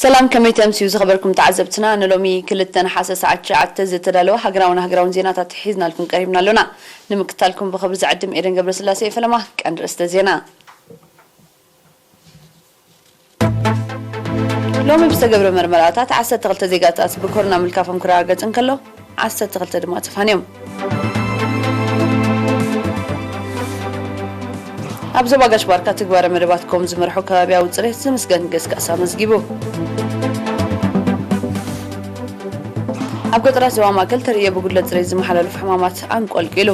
ሰላም፣ ከመይ ተምስዩ ዝኸበርኩም ተዓዘብትና? ንሎሚ ክልተ ነሓሰ ሰዓት ትሽዓተ ዝተዳለወ ሃገራውን ሃገራውን ዜናታት ሒዝናልኩም ቀሪብና ኣሎና። ንምክታልኩም ብኽብሪ ዝዕድም ኤደን ገብረስላሴ። ፈለማ ቀንዲ ርእስተ ዜና። ሎሚ ብዝተገብረ መርመራታት ዓሰርተ ክልተ ዜጋታት ብኮሮና ምልካፎም ክረጋገጽ እንከሎ፣ ዓሰርተ ክልተ ድማ ተፋንዮም። ኣብ ዞባ ጋሽ ባርካ ትግባረ መደባት ኮም ዝመርሖ ከባቢያዊ ጽሬት ዝምስገን ገስጋስ ኣመዝጊቡ። ኣብ ገጠራት ዞባ ማእከል ተርእዮ ብጉድለት ጽሬት ዝመሓላለፉ ሕማማት ኣንቆልቂሉ።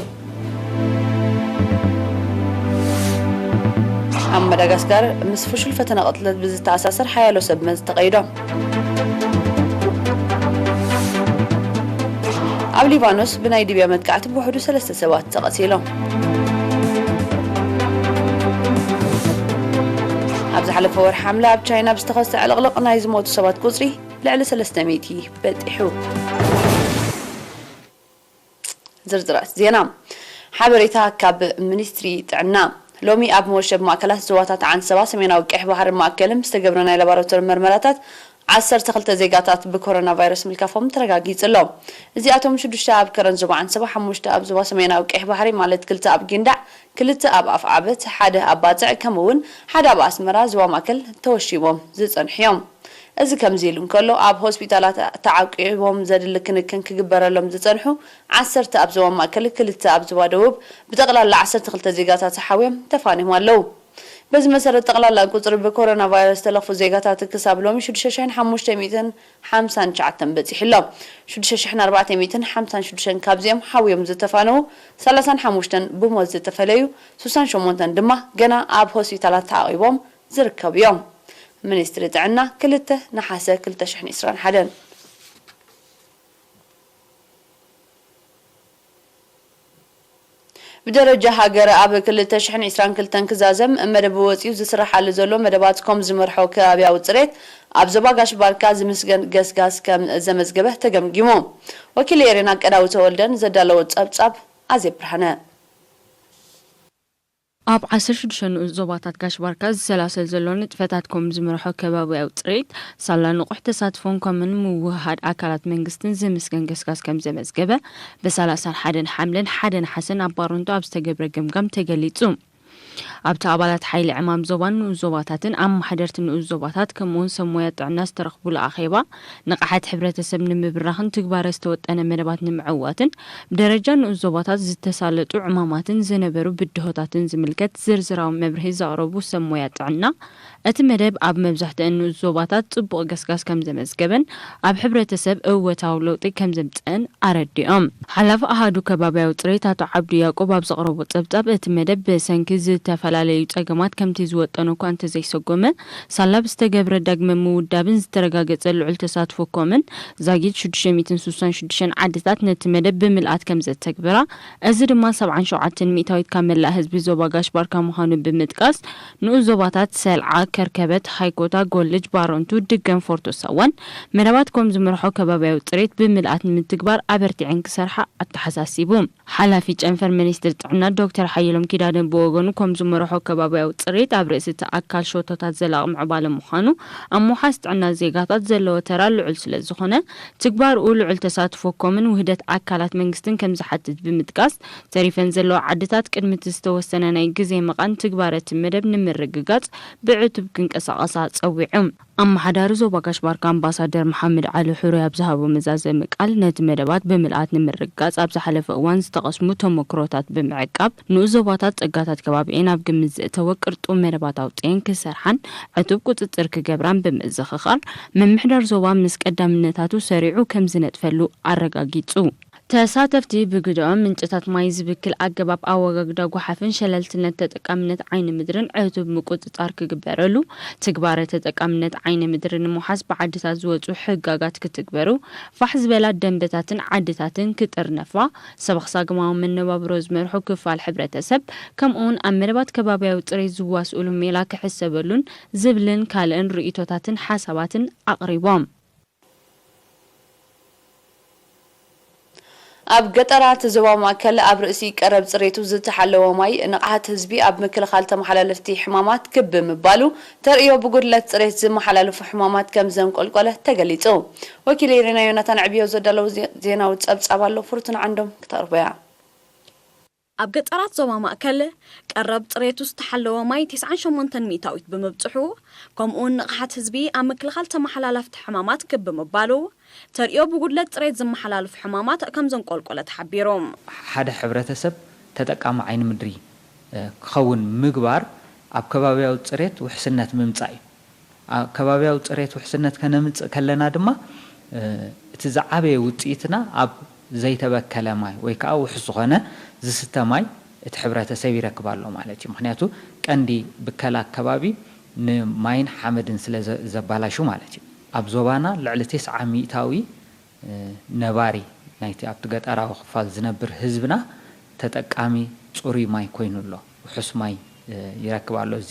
ኣብ መዳጋስካር ምስ ፍሹል ፈተነ ቅትለት ብዝተኣሳሰር ሓያሎ ሰብ መዚ ተቐይዶም። ኣብ ሊባኖስ ብናይ ሊብያ መጥቃዕቲ ብውሕዱ ሰለስተ ሰባት ተቐቲሎም። ኣብ ዝሓለፈ ወርሒ ሓምለ ኣብ ቻይና ብዝተኸስተ ዕልቕልቕ ናይ ዝሞቱ ሰባት ቁጽሪ ልዕሊ ሰለስተ ሚእቲ በጺሑ። ዝርዝራት ዜና። ሓበሬታ ካብ ሚኒስትሪ ጥዕና። ሎሚ ኣብ መወሸቢ ማእከላት ዞባታት ዓንሰባ፣ ሰሜናዊ ቀይሕ ባሕሪ ማእከልን ብዝተገብረ ናይ ላቦራቶሪ መርመራታት ዓሰርተ ክልተ ዜጋታት ብኮሮና ቫይረስ ምልካፎም ተረጋጊጹ ኣሎ። እዚኣቶም ሽዱሽተ ኣብ ከረን ዞባ ዓንሰባ፣ ሓሙሽተ ኣብ ዞባ ሰሜናዊ ቀይሕ ባሕሪ ማለት ክልተ ኣብ ጊንዳዕ፣ ክልተ ኣብ ኣፍዓበት፣ ሓደ ኣብ ባጽዕ ከምኡ እውን ሓደ ኣብ ኣስመራ ዞባ ማእከል ተወሺቦም ዝጸንሑ እዮም። እዚ ከምዚ ኢሉ እንከሎ፣ ኣብ ሆስፒታላት ተዓቂቦም ዘድሊ ክንክን ክግበረሎም ዝጸንሑ ዓሰርተ ኣብ ዞባ ማእከል፣ ክልተ ኣብ ዞባ ደቡብ፣ ብጠቕላላ ዓሰርተ ክልተ ዜጋታት ሓውዮም ተፋንዮም ኣለዉ። በዚ መሰረት፣ ጠቕላላ ቁጽሪ ብኮሮና ቫይረስ ዝተለኽፉ ዜጋታት ክሳብ ሎሚ ሽዱሽተ ሽሕን ሓሙሽተ ሚእትን ሓምሳን ትሽዓተን በጺሑ ኣሎ። ሽዱሽተ ሽሕን ኣርባዕተ ሚእትን ሓምሳን ሽዱሽተን ካብዚኦም ሓውዮም ዝተፋነዉ፣ ሰላሳን ሓሙሽተን ብሞት ዝተፈለዩ፣ ስሳን ሸሞንተን ድማ ገና ኣብ ሆስፒታላት ተዓቒቦም ዝርከቡ እዮም። ሚኒስትሪ ጥዕና ክልተ ነሓሰ ክልተ ሽሕን ዕስራን ሓደን። ብደረጃ ሃገር ኣብ ክልተ ሽሕን ዕስራን ክልተን ክዛዘም መደብ ወጺኡ ዝስርሓሉ ዘሎ መደባት ኮም ዝመርሖ ከባብያዊ ጽሬት ኣብ ዞባ ጋሽ ባርካ ዝምስገን ገስጋስ ከም ዘመዝገበ ተገምጊሙ። ወኪል ኤሬና ቀዳዊ ተወልደን ዘዳለዎ ጸብጻብ ኣዜብ ብርሃነ። ኣብ ዓሰርተ ሽዱሽተ ንኡስ ዞባታት ጋሽ ባርካ ዝሰላሰል ዘሎ ንጥፈታት ኮም ዝመርሖ ከባብያዊ ጽሬት፣ ሳላ ንቑሕ ተሳትፎን ኮምን ምውህሃድ ኣካላት መንግስትን ዝምስገን ገስጋስ ከም ዘመዝገበ፣ ብሰላሳን ሓደን ሓምለን ሓደ ነሓሰን ኣብ ባረንቱ ኣብ ዝተገብረ ገምጋም ተገሊጹ። ኣብቲ ኣባላት ሓይሊ ዕማም ዞባን ንኡስ ዞባታትን፣ ኣመሓደርቲ ንኡስ ዞባታት፣ ከምኡውን ሰብ ሞያ ጥዕና ዝተረኽቡሉ ኣኼባ፣ ንቕሓት ሕብረተሰብ ንምብራኽን ትግባረ ዝተወጠነ መደባት ንምዕዋትን፣ ብደረጃ ንኡስ ዞባታት ዝተሳለጡ ዕማማትን ዝነበሩ ብድሆታትን ዝምልከት ዝርዝራዊ መብርሂ ዘቕረቡ ሰብ ሞያ ጥዕና፣ እቲ መደብ ኣብ መብዛሕትአን ንኡስ ዞባታት ጽቡቕ ገስጋስ ከም ዘመዝገበን ኣብ ሕብረተሰብ እወታዊ ለውጢ ከም ዘምጽአን ኣረዲኦም። ሓላፊ ኣሃዱ ከባብያዊ ጽሬት ኣቶ ዓብዱ ያዕቆብ ኣብ ዘቕረቦ ጸብጻብ፣ እቲ መደብ ብሰንኪ ዝተፈላለዩ ጸገማት ከምቲ ዝወጠኖ እኳ እንተዘይሰጎመ፣ ሳላ ብዝተገብረ ዳግመ ምውዳብን ዝተረጋገጸ ልዑል ተሳትፎ ኮምን ዛጊት ሽዱሽተ ሚእትን ስሳን ሽዱሽተን ዓድታት ነቲ መደብ ብምልኣት ከም ዘተግብራ፣ እዚ ድማ ሰብዓን ሸውዓተን ሚእታዊት ካብ መላእ ህዝቢ ዞባ ጋሽ ባርካ ምዃኑ ብምጥቃስ፣ ንኡስ ዞባታት ሰልዓ፣ ከርከበት፣ ሃይኮታ፣ ጎልጅ፣ ባረንቱ፣ ድገን፣ ፎርቶ ሳዋን መደባት ኮም ዝመርሖ ከባብያዊ ጽሬት ብምልኣት ንምትግባር ኣበርቲዐን ክሰርሓ ኣተሓሳሲቡ። ሓላፊ ጨንፈር ሚኒስትሪ ጥዕና ዶክተር ሓየሎም ኪዳነ ብወገኑ፣ ኮም ዝመርሖ ከባብያዊ ጽሬት ኣብ ርእሲ እቲ ኣካል ሸቶታት ዘላቒ ምዕባለ ምዃኑ፣ ኣብ ምውሓስ ጥዕና ዜጋታት ዘለዎ ተራ ልዑል ስለ ዝኾነ፣ ትግባርኡ ልዑል ተሳትፎ ኮምን ውህደት ኣካላት መንግስትን ከም ዝሓትት ብምጥቃስ፣ ተሪፈን ዘለዋ ዓድታት ቅድሚ እቲ ዝተወሰነ ናይ ግዜ መቓን ትግባረ እቲ መደብ ንምርግጋጽ ብዕቱብ ክንቀሳቐሳ ጸዊዑ። ኣመሓዳሪ ዞባ ጋሽ ባርካ ኣምባሳደር መሓመድ ዓሊ ሕሩይ ኣብ ዝሃቦ መዛዘሚ ቃል፣ ነቲ መደባት ብምልኣት ንምርግጋጽ ኣብ ዝሓለፈ እዋን ዝተቐስሙ ተመክሮታት ብምዕቃብ፣ ንኡስ ዞባታት ጸጋታት ከባቢኤን ኣብ ግምት ዘእተወ ቅርጡው መደባት ኣውጺኤን ክሰርሓን ዕቱብ ቁጽጽር ክገብራን ብምዝኽኻር፣ ምምሕዳር ዞባ ምስ ቀዳምነታቱ ሰሪዑ ከም ዝነጥፈሉ ኣረጋጊጹ። ተሳተፍቲ ብግደኦም፣ ምንጭታት ማይ ዝብክል ኣገባብ ኣወጋግዳ ጓሓፍን ሸለልትነት ተጠቃምነት ዓይኒ ምድርን ዕቱብ ምቁጽጻር ክግበረሉ፣ ትግባረ ተጠቃምነት ዓይኒ ምድሪ ንምውሓስ ብዓድታት ዝወጹ ሕጋጋት ክትግበሩ፣ ፋሕ ዝበላ ደንበታትን ዓድታትን ክጥርነፋ፣ ሰበኽ ሳግማዊ መነባብሮ ዝመርሑ ክፋል ሕብረተሰብ፣ ከምኡውን ኣብ መደባት ከባብያዊ ጽሬት ዝዋስኡሉ ሜላ ክሕሰበሉን ዝብልን ካልእን ርእይቶታትን ሓሳባትን ኣቕሪቦም። ኣብ ገጠራት ዞባ ማእከል ኣብ ርእሲ ቀረብ ጽሬቱ ዝተሓለወ ማይ ንቕሓት ህዝቢ ኣብ ምክልኻል ተመሓላለፍቲ ሕማማት ክብ ምባሉ ተርእዮ ብጉድለት ጽሬት ዝመሓላለፉ ሕማማት ከም ዘንቆልቆለ ተገሊጹ። ወኪል ኤሪና ዮናታን ዕብዮ ዘዳለዎ ዜ-፣ ዜናዊ ጸብጻብ ኣሎ፣ ፍሩትን ዓንዶም ክተቕርቦ እያ። ኣብ ገጠራት ዞባ ማእከል ቀረብ ጽሬቱ ዝተሓለወ ማይ ተስዓን ሸሞንተን ሚእታዊት ብምብጽሑ፣ ከምኡውን ንቕሓት ህዝቢ ኣብ ምክልኻል ተመሓላለፍቲ ሕማማት ክብ ምባሉ፣ ተርእዮ ብጉድለት ጽሬት ዝመሓላለፉ ሕማማት ከም ዘንቆልቆለ ተሓቢሩ። ሓደ ሕብረተሰብ ተጠቃሚ ዓይኒ ምድሪ፣ እ፣ ክኸውን ምግባር ኣብ ከባብያዊ ጽሬት ውሕስነት ምምጻእ እዩ። ኣብ ከባብያዊ ጽሬት ውሕስነት ከነምጽእ ከለና ድማ፣ እ፣ እቲ ዝዓበየ ውጽኢትና ኣብ ዘይተበከለ ማይ ወይ ከዓ ውሑስ ዝኾነ ዝስተ ማይ እቲ ሕብረተሰብ ይረክብ ኣሎ ማለት እዩ። ምኽንያቱ ቀንዲ ብከላ ከባቢ ንማይን ሓመድን ስለ ዘ-፣ ዘባላሹ ማለት እዩ። ኣብ ዞባና ልዕሊ ተስዓ ሚእታዊ፣ እ፣ ነባሪ ናይቲ ኣብቲ ገጠራዊ ክፋል ዝነብር ህዝብና ተጠቃሚ ጽሩይ ማይ ኮይኑ ኣሎ። ውሑስ ማይ፣ እ፣ ይረክብ ኣሎ። እዚ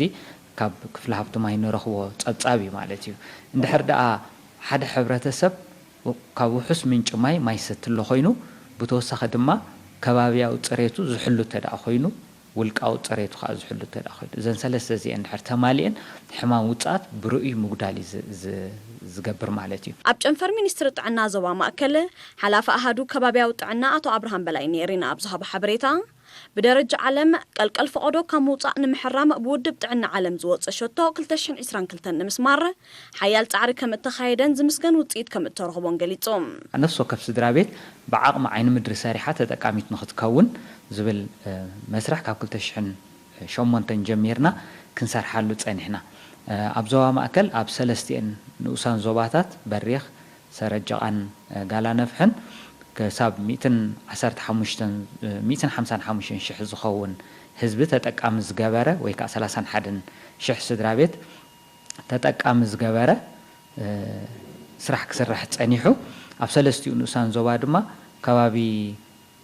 ካብ ክፍሊ ሃብቲ ማይ ንረኽቦ ጸብጻብ እዩ ማለት እዩ። እንድሕር ደኣ ሓደ ሕብረተሰብ ካብ ውሑስ ምንጪ ማይ ማይ ይሰቲ ኣሎ ኮይኑ፣ ብተወሳኺ ድማ ከባብያዊ ጽሬቱ ዝሕሉ እንተ ደኣ ኮይኑ፣ ውልቃዊ ጽሬቱ ከኣ ዝሕሉ እንተ ደኣ ኮይኑ፣ እዘን ሰለስተ እዚአን እንድሕር ተማሊአን፣ ሕማም ውጽኣት ብርኡይ ምጉዳል እዩ ዝ-፣ ዝ-፣ ዝገብር ማለት እዩ። ኣብ ጨንፈር ሚኒስትሪ ጥዕና ዞባ ማእከል ሓላፊ ኣሃዱ ከባብያዊ ጥዕና ኣቶ ኣብርሃም በላይ ንኤሪና ኣብ ዝሃቦ ሓበሬታ፣ ብደረጃ ዓለም ቀልቀል ፈቐዶ ካብ ምውጻእ ንምሕራም ብውድብ ጥዕና ዓለም ዝወጸ ሸቶ ክልተ ሽሕን ዕስራን ክልተን ንምስማር ሓያል ጻዕሪ ከም እተኻየደን ዝምስገን ውጽኢት ከም እተረኽቦን ገሊጹ። ነፍሲ ወከፍ ስድራ ቤት ብዓቕሚ ዓይኒ ምድሪ ሰሪሓ ተጠቃሚት ንኽትከውን ዝብል፣ እ፣ መስርሕ ካብ ክልተ ሽሕን ሸሞንተን ጀሚርና ክንሰርሓሉ ጸኒሕና። እ፣ ኣብ ዞባ ማእከል ኣብ ሰለስቲአን ንኡሳን ዞባታት በሪኽ፣ ሰረጀቓን፣ እ፣ ጋላነፍሕን ክሳብ ሚእትን ዓሰርተ ሓሙሽተን፣ እ፣ ሚእትን ሓምሳን ሓሙሽተን ሽሕ ዝኸውን ህዝቢ ተጠቃሚ ዝገበረ ወይ ከዓ ሰላሳን ሓደን ሽሕ ስድራ ቤት ተጠቃሚ ዝገበረ፣ እ፣ ስራሕ ክስራሕ ጸኒሑ። ኣብ ሰለስቲኡ ንኡሳን ዞባ ድማ ከባቢ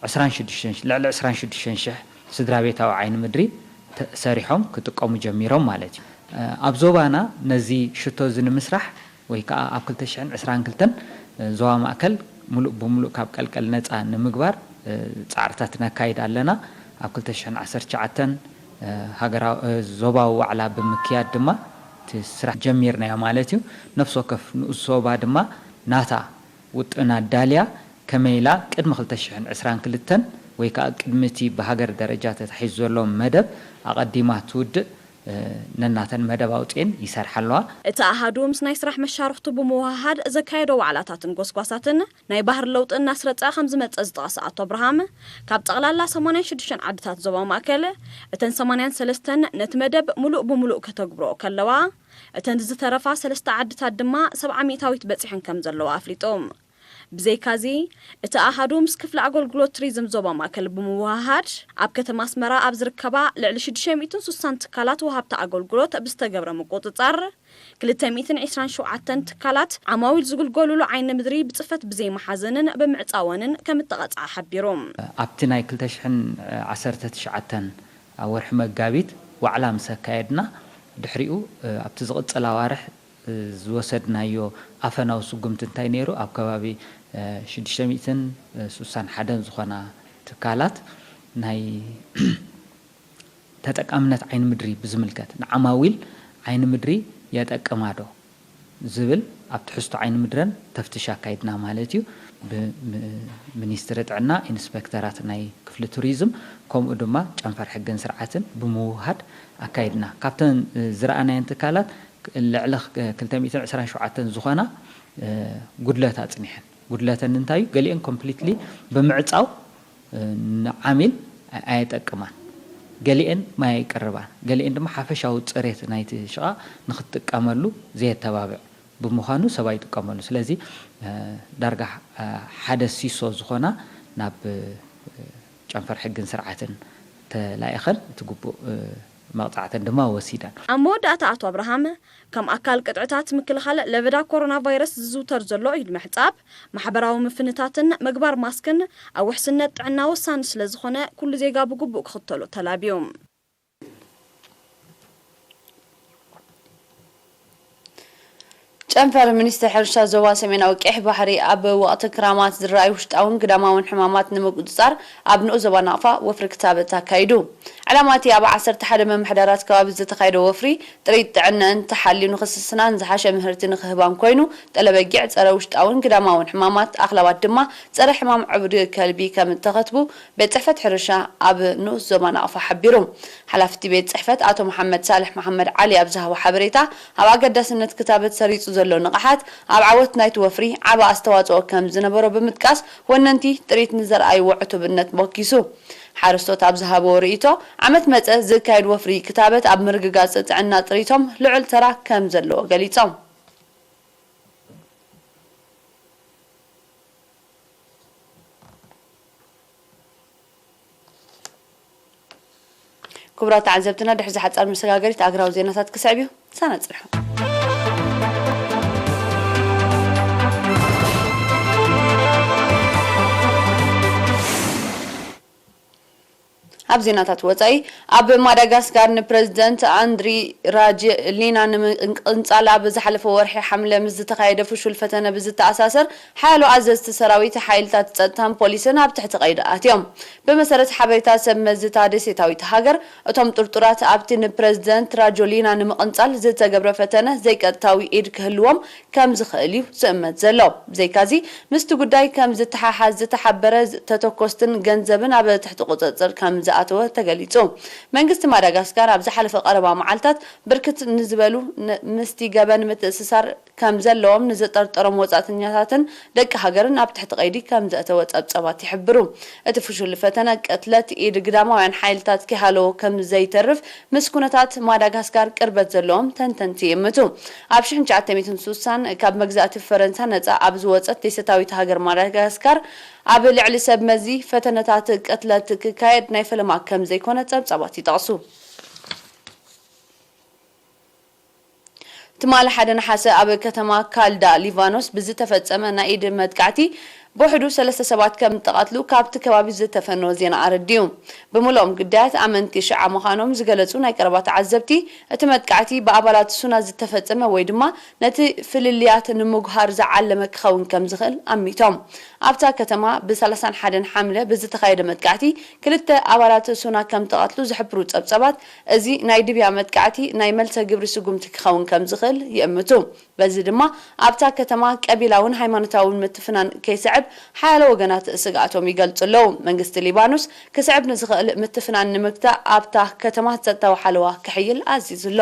ዕስራን ሽዱሽተን፣ ልዕሊ ዕስራን ሽዱሽተን ሽሕ ስድራ ቤታዊ ዓይኒ ምድሪ ተ-፣ ሰሪሖም ክጥቀሙ ጀሚሮም ማለት እዩ። እ፣ ኣብ ዞባና ነዚ ሽቶ እዚ ንምስራሕ ወይ ከዓ ኣብ ክልተ ሽሕን ዕስራን ክልተን ዞባ ማእከል ሙሉእ ብሙሉእ ካብ ቀልቀል ነፃ ንምግባር፣ እ፣ ጻዕርታት ነካይድ ኣለና። ኣብ ክልተ ሽሕን ዓሰርተ ትሽዓተን፣ እ፣ ሃገራዊ፣ እ፣ ዞባዊ ዋዕላ ብምክያድ ድማ እቲ ስራሕ ጀሚርናዮ ማለት እዩ። ነፍሲ ወከፍ ንኡስ ዞባ ድማ ናታ ውጥን ኣዳልያ ከመይ ኢላ ቅድሚ ክልተ ሽሕን ዕስራን ክልተን ወይ ከዓ ቅድሚ እቲ ብሃገር ደረጃ ተታሒዙ ዘሎ መደብ ኣቐዲማ ትውድእ፣ እ፣ ነናተን መደብ ኣውፅኤን ይሰርሓ ኣለዋ። እቲ ኣሃዱ ምስ ናይ ስራሕ መሻርኽቱ ብምውህሃድ ዘካየዶ ዋዕላታትን ጎስጓሳትን ናይ ባህሪ ለውጢ እናስረጸ ከም ዝመጸ ዝጠቐሰ ኣቶ ኣብርሃም፣ ካብ ጠቕላላ ሰማንያን ሽዱሽተን ዓድታት ዞባ ማእከል፣ እተን ሰማንያን ሰለስተን ነቲ መደብ ሙሉእ ብሙሉእ ከተግብርኦ ከለዋ፣ እተን ዝተረፋ ሰለስተ ዓድታት ድማ ሰብዓ ሚእታዊት በጺሐን ከም ዘለዋ ኣፍሊጡ። ብዘይካዚ፣ እቲ ኣሃዱ ምስ ክፍሊ ኣገልግሎት ቱሪዝም ዞባ ማእከል ብምውህሃድ፣ ኣብ ከተማ ኣስመራ ኣብ ዝርከባ ልዕሊ ሽዱሽተ ሚእትን ስሳን ትካላት ወሃብቲ ኣገልግሎት ብዝተገብረ ምቁጽጻር፣ ክልተ ሚእትን ዕስራን ሸውዓተን ትካላት ዓማዊል ዝግልገሉሉ ዓይኒ ምድሪ ብጽፈት ብዘይመሓዘንን ብምዕጻወንን ከም እተቐጽዓ ሓቢሩ። ኣብቲ ናይ ክልተ ሽሕን ዓሰርተ ትሽዓተን ኣብ ወርሒ መጋቢት ዋዕላ ምስ ኣካየድና፣ ድሕሪኡ ኣብቲ ዝቕጽል ኣዋርሕ ዝወሰድናዮ ኣፈናዊ ስጉምቲ እንታይ ነይሩ? ኣብ ከባቢ ሽዱሽተ ሚእትን ስሳን ሓደን ዝኾና ትካላት ናይ ተጠቃምነት ዓይኒ ምድሪ ብዝምልከት ንዓማዊል ዓይኒ ምድሪ የጠቅማ ዶ ዝብል ኣብ ትሕዝቶ ዓይኒ ምድረን ተፍትሽ ኣካይድና ማለት እዩ። ብሚኒስትሪ ጥዕና፣ ኢንስፔክተራት ናይ ክፍሊ ቱሪዝም፣ ከምኡ ድማ ጨንፈር ሕግን ስርዓትን ብምውህሃድ ኣካይድና። ካብተን ዝረኣናየን ትካላት ልዕሊ ክልተ ሚእትን ዕስራን ሸውዓተን ዝኾና ጉድለት ኣጽኒሐን። ጉድለተን እንታይ እዩ? ገሊአን ኮምፕሊትሊ ብምዕጻው ንዓሚል ኣየጠቅማን። ገሊአን ማይ ኣይቅርባን። ገሊአን ድማ ሓፈሻዊ ጽሬት ናይቲ ሽቓ ንኽትጥቀመሉ ዘየተባብዕ ብምዃኑ ሰብ ኣይጥቀመሉ። ስለዚ ዳርጋ ሓደ ሲሶ ዝኾና ናብ ጨንፈር ሕግን ስርዓትን ተላኢኸን እቲ ግቡእ መቕጻዕተን ድማ ወሲደን። ኣብ መወዳእታ ኣቶ ኣብርሃም፣ ከም ኣካል ቅጥዕታት ምክልኻል ለበዳ ኮሮና ቫይረስ ዝዝውተር ዘሎ ኢድ ምሕጻብ፣ ማሕበራዊ ምፍንታትን ምግባር ማስክን ኣብ ውሕስነት ጥዕና ወሳኒ ስለ ዝኾነ፣ ኩሉ ዜጋ ብግቡእ ክኽተሎ ተላብዩ። ጨንፈር ሚኒስትሪ ሕርሻ ዞባ ሰሜናዊ ቀይሕ ባሕሪ ኣብ ወቕቲ ክራማት ዝረኣዩ ውሽጣውን ግዳማውን ሕማማት ንምቁጽጻር ኣብ ንኡስ ዞባ ናቕፋ ወፍሪ ክታበት ኣካይዱ። ዕላማ እቲ ኣብ ዓሰርተ ሓደ ምምሕዳራት ከባቢ ዝተኻየደ ወፍሪ ጥሪት ጥዕነአን ተሓልዩ ንኽስስናን ዝሓሸ ምህርቲ ንኽህባን ኮይኑ፣ ጠለበጊዕ ጸረ ውሽጣውን ግዳማውን ሕማማት፣ ኣኽላባት ድማ ጸረ ሕማም ዕቡድ ከልቢ ከም እተኸትቡ ቤት ጽሕፈት ሕርሻ ኣብ ንኡስ ዞባ ናቕፋ ሓቢሩ። ሓላፊ እቲ ቤት ጽሕፈት ኣቶ መሓመድ ሳልሕ መሓመድ ዓሊ ኣብ ዝሃቦ ሓበሬታ፣ ኣብ ኣገዳስነት ክታበት ሰሪጹ ዘሎ ንቕሓት ኣብ ዓወት ናይቲ ወፍሪ ዓቢ ኣስተዋጽኦ ከም ዝነበሮ ብምጥቃስ፣ ወነንቲ ጥሪት ንዘርኣይዎ ዕቱብነት ሞኪሱ። ሓረስቶት ኣብ ዝሃብዎ ርእይቶ፣ ዓመት መጸ ዝካየድ ወፍሪ ክታበት ኣብ ምርግጋጽ ጥዕና ጥሪቶም ልዑል ተራ ከም ዘለዎ ገሊጾም። ክቡራት ተዓዘብትና፣ ድሕሪ ዝሓጻር መሰጋገሪት ኣገራዊ ዜናታት ክስዕብ እዩ። ሳና ጽንሑ። ኣብ ዜናታት ወጻኢ፣ ኣብ ማዳጋስካር ንፕረዚደንት ኣንድሪ ራጀሊና ንምቅንጻል ኣብ ዝሓለፈ ወርሒ ሓምለ ምስ ዝተኻየደ ፍሹል ፈተነ ብዝተኣሳሰር፣ ሓያሎ ኣዘዝቲ ሰራዊት፣ ሓይልታት ጸጥታን ፖሊስን ኣብ ትሕቲ ቀይዲ ኣትዮም። ብመሰረት ሓበሬታ ሰብ መዚ እታ ደሴታዊት ሃገር፣ እቶም ጥርጡራት ኣብቲ ንፕረዚደንት ራጆሊና ንምቕንጻል ዝተገብረ ፈተነ ዘይቀጥታዊ ኢድ ክህልዎም ከም ዝኽእል እዩ ዝእመት ዘሎ። ብዘይካዚ፣ ምስቲ ጉዳይ ከም ዝተሓሓዝ ዝተሓበረ ተተኮስትን ገንዘብን ኣብ ትሕቲ ቁጽጽር ከም ዝኣተወ ተገሊጹ። መንግስቲ ማዳጋስካር ኣብ ዝሓለፈ ቀረባ መዓልታት ብርክት ንዝበሉ ን-፣ ምስቲ ገበን ምትእስሳር ከም ዘለዎም ንዝጠርጠሮም ወጻእተኛታትን ደቂ ሃገርን ኣብ ትሕቲ ቀይዲ ከም ዘእተወ ጸብጸባት ይሕብሩ። እቲ ፍሹል ፈተነ ቅትለት ኢድ ግዳማውያን ሓይልታት ኪሃለዎ ከም ዘይተርፍ ምስ ኩነታት ማዳጋስካር ቅርበት ዘለዎም ተንተንቲ ይእምቱ። ኣብ ሽሕን ትሽዓተ ሚእትን ስሳን ካብ መግዛእቲ ፈረንሳ ነጻ ኣብ ዝወጸት ደሴታዊት ሃገር ማዳጋስካር፣ ኣብ ልዕሊ ሰብ መዚ ፈተነታት ቅትለት ክካየድ ናይ ፈለማ ከም ዘይኮነ ጸብጸባት ይጠቕሱ። ትማሊ ሓደ ነሓሰ ኣብ ከተማ ካልዳ ሊባኖስ ብዝተፈጸመ ናይ ኢድ መጥቃዕቲ ብውሕዱ ሰለስተ ሰባት ከም እተቐትሉ ካብቲ ከባቢ ዝተፈነወ ዜና ኣረዲኡ። ብምልኦም ግዳያት ኣመንቲ ሽዓ ምዃኖም ዝገለጹ ናይ ቀረባ ተዓዘብቲ፣ እቲ መጥቃዕቲ ብኣባላት ሱና ዝተፈጸመ ወይ ድማ ነቲ ፍልልያት ንምጉሃር ዝዓለመ ክኸውን ከም ዝኽእል ኣሚቶም። ኣብታ ከተማ ብ ሰላሳን ሓደን ሓምለ ብዝተኻየደ መጥቃዕቲ ክልተ ኣባላት ሱና ከም ተቐትሉ ዝሕብሩ ጸብጸባት፣ እዚ ናይ ድብያ መጥቃዕቲ ናይ መልሰ ግብሪ ስጉምቲ ክኸውን ከም ዝኽእል ይእምቱ። በዚ ድማ ኣብታ ከተማ ቀቢላውን ሃይማኖታውን ምትፍናን ከይስዕብ ሓያሎ ወገናት ስግኣቶም ይገልጹ ኣለዉ። መንግስቲ ሊባኖስ ክስዕብ ንዝኽእል ምትፍናን ንምግታእ ኣብታ ከተማ ጸጥታዊ ሓለዋ ክሕይል ኣዚዙ ኣሎ።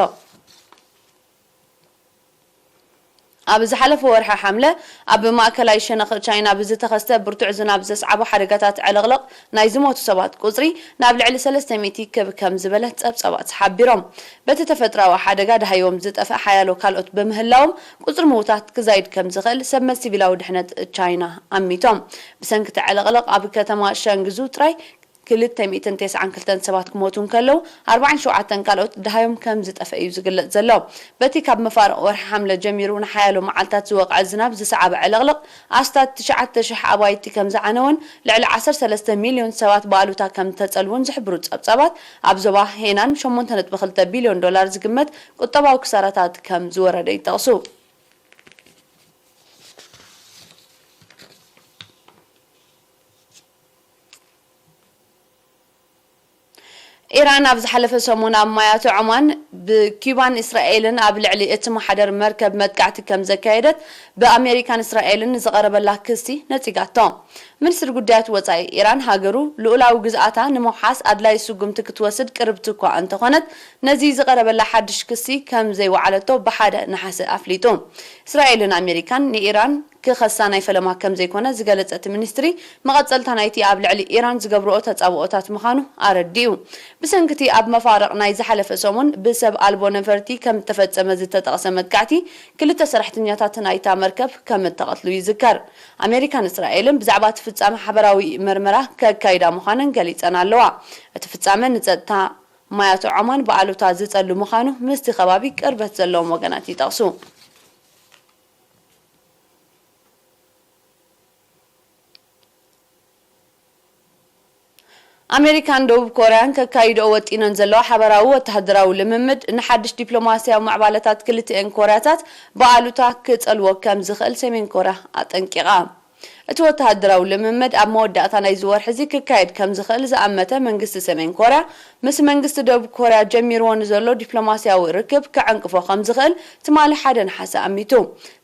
ኣብ ዝሓለፈ ወርሒ ሓምለ ኣብ ማእከላይ ሸነኽ ቻይና ብዝተኸስተ ብርቱዕ ዝናብ ዘስዓቦ ሓደጋታት ዕልቕልቕ ናይ ዝሞቱ ሰባት ቁጽሪ ናብ ልዕሊ ሰለስተ ሚእቲ ክብ ከም ዝበለ ጸብጻባት ሓቢሮም። በቲ ተፈጥሮኣዊ ሓደጋ ደሃዮም ዝጠፍእ ሓያሎ ካልኦት ብምህላዎም፣ ቁጽሪ ምዉታት ክዛይድ ከም ዝኽእል ሰብ መዚ ሲቪላዊ ድሕነት ቻይና ኣሚቶም። ብሰንኪ እቲ ዕልቕልቕ ኣብ ከተማ ሸንግዙ ጥራይ ክልተ ሚእትን ተስዓን ክልተን ሰባት ክሞቱ እንከለዉ፣ ኣርባዓን ሸውዓተን ካልኦት ደሃዮም ከም ዝጠፍአ እዩ ዝግለጽ ዘሎ። በቲ ካብ መፋርቕ ወርሒ ሓምለ ጀሚሩ ንሓያሎ መዓልታት ዝወቕዐ ዝናብ ዝሰዓበ ዕልቕልቕ ኣስታት ትሽዓተ ሽሕ ኣባይቲ ከም ዝዓነወን ልዕሊ ዓሰርተ ሰለስተ ሚልዮን ሰባት ብኣሉታ ከም ዝተጸልዉን ዝሕብሩ ጸብጻባት፣ ኣብ ዞባ ሄናን ሸሞንተ ነጥቢ ክልተ ቢልዮን ዶላር ዝግመት ቁጠባዊ ክሳራታት ከም ዝወረደ ይጠቕሱ። ኢራን ኣብ ዝሓለፈ ሰሙን ኣብ ማያት ዖማን ብኪዩባን እስራኤልን ኣብ ልዕሊ እትመሓደር መርከብ መጥቃዕቲ ከም ዘካየደት ብኣሜሪካን እስራኤልን ንዝቐረበላ ክሲ ነጺጋቶ። ሚኒስትሪ ጉዳያት ወጻኢ ኢራን፣ ሃገሩ ልኡላዊ ግዝኣታ ንምውሓስ ኣድላዪ ስጉምቲ ክትወስድ ቅርብቲ እኳ እንተኾነት፣ ነዚ ዝቐረበላ ሓድሽ ክሲ ከም ዘይወዓለቶ ብሓደ ነሓሰ ኣፍሊጡ። እስራኤልን ኣሜሪካን ንኢራን ክኸሳ ናይ ፈለማ ከም ዘይኮነ ዝገለጸ እቲ ሚኒስትሪ፣ መቐጸልታ ናይቲ ኣብ ልዕሊ ኢራን ዝገብርኦ ተጻብኦታት ምዃኑ ኣረዲኡ። ብሰንኪ እቲ ኣብ መፋርቕ ናይ ዝሓለፈ ሰሙን ብሰብ ኣልቦ ነፈርቲ ከም እተፈጸመ ዝተጠቕሰ መጥቃዕቲ፣ ክልተ ሰራሕተኛታት ናይታ መርከብ ከም እተቐትሉ ይዝከር። ኣሜሪካን እስራኤልን ብዛዕባ እቲ ፍጻመ ሓበራዊ መርመራ ከካይዳ ምዃነን ገሊጸን ኣለዋ። እቲ ፍጻመ ንጸጥታ ማያት ዖማን ብኣሉታ ዝጸሉ ምዃኑ ምስቲ ከባቢ ቅርበት ዘለዎም ወገናት ይጠቕሱ። ኣሜሪካን ደቡብ ኮርያን ከካይድኦ ወጢነን ዘለዋ ሓበራዊ ወተሃደራዊ ልምምድ ንሓድሽ ዲፕሎማስያዊ ምዕባለታት ክልቲኤን ኮርያታት ብኣሉታ ክጸልዎ ከም ዝኽእል ሰሜን ኮርያ ኣጠንቂቓ። እቲ ወተሃደራዊ ልምምድ ኣብ መወዳእታ ናይዚ ወርሒ እዚ ክካየድ ከም ዝኽእል ዝኣመተ መንግስቲ ሰሜን ኮርያ፣ ምስ መንግስቲ ደቡብ ኮርያ ጀሚርዎ ንዘሎ ዲፕሎማስያዊ ርክብ ከዐንቅፎ ከም ዝኽእል ትማሊ ሓደ ነሓሰ ኣሚቱ።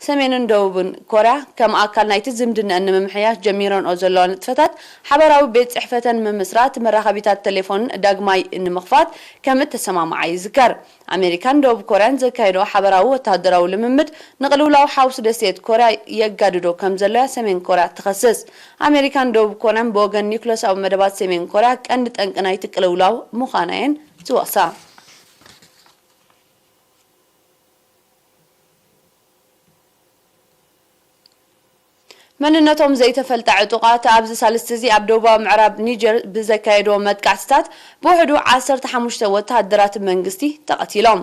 ሰሜንን ደቡብን ኮርያ ከም ኣካል ናይቲ ዝምድነአን ንምምሕያሽ ጀሚረንኦ ዘለዋ ንጥፈታት ሓበራዊ ቤት ጽሕፈተን ምምስራት፣ መራኸቢታት ቴሌፎንን ዳግማይ ንምኽፋት ከም እተሰማምዓ ይዝከር። ኣሜሪካን ደቡብ ኮርያን ዘካየድኦ ሓበራዊ ወተሃደራዊ ልምምድ ንቅልውላው ሓውሲ ደሴት ኮርያ የጋድዶ ከም ዘሎ እያ ሰሜን ኮርያ ትኸስስ። ኣሜሪካን ደቡብ ኮርያን ብወገን ኒውክለሳዊ መደባት ሰሜን ኮርያ ቀንዲ ጠንቂ ናይቲ ቅልውላው ምዃና እየን ዝወቕሳ። መንነቶም ዘይተፈልጠ ዕጡቓት ኣብዚ ሳልስቲ እዚ ኣብ ደቡባዊ ምዕራብ ኒጀር ብዘካየድዎ መጥቃዕትታት ብውሕዱ ዓሰርተ ሓሙሽተ ወተሃደራት መንግስቲ ተቐቲሎም።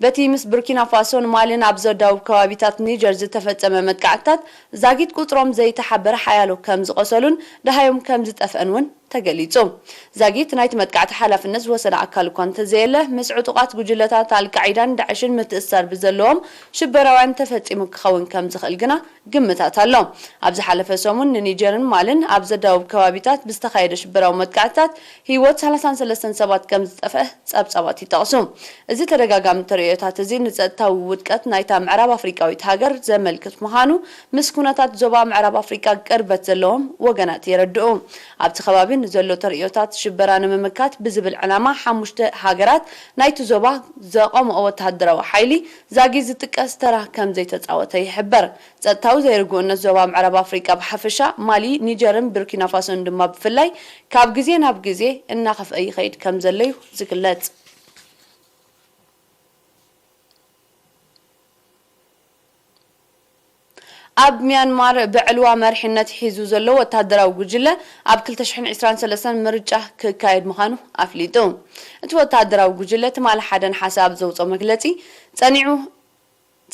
በቲ ምስ ቡርኪና ፋሶን ማሊን ኣብ ዘዳውብ ከባቢታት ኒጀር ዝተፈጸመ መጥቃዕትታት ዛጊት ቁጽሮም ዘይተሓበረ ሓያሎ ከም ዝቖሰሉን ደሃዮም ከም ዝጠፍአን እውን ተገሊጹ። ዛጊት ናይቲ መጥቃዕቲ ሓላፍነት ዝወሰደ ኣካል እኳ እንተዘየለ፣ ምስ ዕጡቓት ጉጅለታት ኣልቃዒዳን ዳዕሽን ምትእስሳር ብዘለዎም ሽበራውያን ተፈጺሙ ክኸውን ከም ዝኽእል ግና ግምታት ኣሎ። ኣብ ዝሓለፈ ሰሙን ንኒጀርን ማልን ኣብ ዘዳውብ ከባቢታት ብዝተኻየደ ሽበራዊ መጥቃዕትታት ህይወት ሰላሳን ሰለስተን ሰባት ከም ዝጠፍአ ጸብጻባት ይጠቕሱ። እዚ ተደጋጋሚ ተርእዮታት እዚ ንጸጥታዊ ውድቀት ናይታ ምዕራብ ኣፍሪቃዊት ሃገር ዘመልክት ምዃኑ፣ ምስ ኩነታት ዞባ ምዕራብ ኣፍሪቃ ቅርበት ዘለዎም ወገናት የረድኡ። ኣብቲ ከባቢ ንዘሎ ተርእዮታት ሽበራ ንምምካት ብዝብል ዕላማ ሓሙሽተ ሃገራት ናይቲ ዞባ ዘቐምኦ ወተሃደራዊ ሓይሊ ዛጊት ዝጥቀስ ተራ ከም ዘይተጻወተ ይሕበር። ጸጥታዊ ዘይርጉእነት ዞባ ምዕራብ ኣፍሪቃ ብሓፈሻ፣ ማሊ፣ ኒጀርን ቡርኪና ፋሶን ድማ ብፍላይ ካብ ግዜ ናብ ግዜ እናኸፍአ ይኸይድ ከም ዘሎ እዩ ዝግለጽ። ኣብ ሚያንማር ብዕልዋ መሪሕነት ሒዙ ዘሎ ወተሃደራዊ ጉጅለ ኣብ ክልተ ሽሕን ዕስራን ሰለስተን ምርጫ ክካየድ ምዃኑ ኣፍሊጡ። እቲ ወተሃደራዊ ጉጅለ ትማሊ ሓደ ነሓሰ ኣብ ዘውፅኦ መግለፂ፣ ጸኒዑ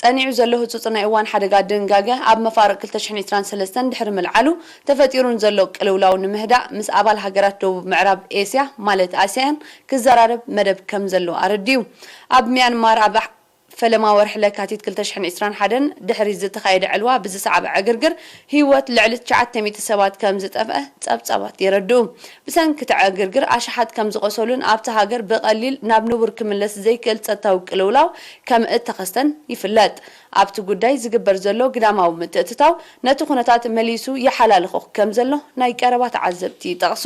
ጸኒዑ ዘሎ ህጹጽ ናይ እዋን ሓደጋ ድንጋገ ኣብ መፋርቕ ክልተ ሽሕን ዕስራን ሰለስተን ድሕሪ ምልዓሉ ተፈጢሩ ንዘሎ ቅልውላው ንምህዳእ ምስ ኣባል ሃገራት ደቡብ ምዕራብ ኤስያ ማለት ኣስያን ክዘራረብ መደብ ከም ዘሎ ኣረዲኡ። ኣብ ሚያንማር ኣብ ፈለማ ወርሒ ለካቲት ክልተ ሽሕን ዕስራን ሓደን ድሕሪ ዝተኻየደ ዕልዋ ብዝሰዓበ ዕግርግር ህይወት ልዕሊ ትሽዓተ ሚእቲ ሰባት ከም ዝጠፍአ ጸብጻባት የረድኡ። ብሰንኪ እቲ ዕግርግር ኣሽሓት ከም ዝቖሰሉን ኣብቲ ሃገር ብቐሊል ናብ ንቡር ክምለስ ዘይክእል ጸጥታዊ ቅልውላው ከም እተኸስተን ይፍለጥ። ኣብቲ ጉዳይ ዝግበር ዘሎ ግዳማዊ ምትእትታው ነቲ ኩነታት መሊሱ ይሓላልኾ ከም ዘሎ ናይ ቀረባ ተዓዘብቲ ይጠቕሱ።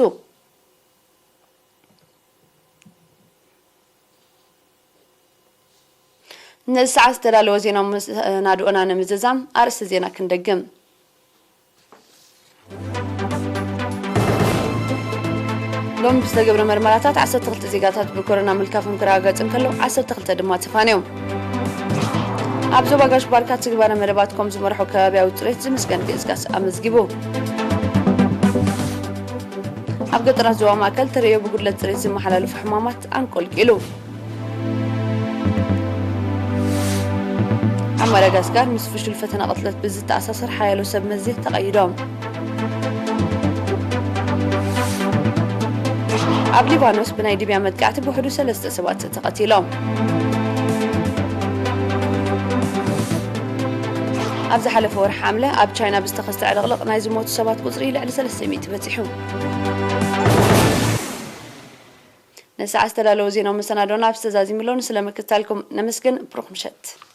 ነዚ ሰዓት ዝተዳለወ ዜናዊ መሰናድኦና ንምዝዛም ኣርእስቲ ዜና ክንደግም። ሎሚ ብዝተገብረ መርመራታት ዓሰርተ ክልተ ዜጋታት ብኮሮና ምልካፎም ክረጋገጽ እንከሎ፣ ዓሰርተ ክልተ ድማ ተፋንዮም። ኣብ ዞባ ጋሽ ባርካ ትግባረ መደባት ኮም ዝመርሖ ከባቢያዊ ጽሬት ዝምስገን ግእዝጋስ ኣመዝጊቡ። ኣብ ገጠራት ዞባ ማእከል ተርእዮ ብጉድለት ጽሬት ዝመሓላለፉ ሕማማት ኣንቆልቂሉ። ኣብ ማዳጋስካር ምስ ፍሹል ፈተና ቅትለት ብዝተኣሳሰር ሓያሎ ሰብ መዚ ተቐይዶም። ኣብ ሊባኖስ ብናይ ሊብያ መጥቃዕቲ ብውሕዱ ሰለስተ ሰባት ተቐቲሎም። ኣብ ዝሓለፈ ወርሒ ሓምለ ኣብ ቻይና ብዝተኸስተ ዕልቕልቕ ናይ ዝሞቱ ሰባት ቁጽሪ ልዕሊ ሰለስተ ሚእቲ በጺሑ። ንሰዓት ዝተዳለወ ዜናዊ መሰናዶና ኣብዚ ተዛዚሙ ኣሎ። ንስለ ምክትታልኩም ነመስግን። ብሩኽ ምሸት።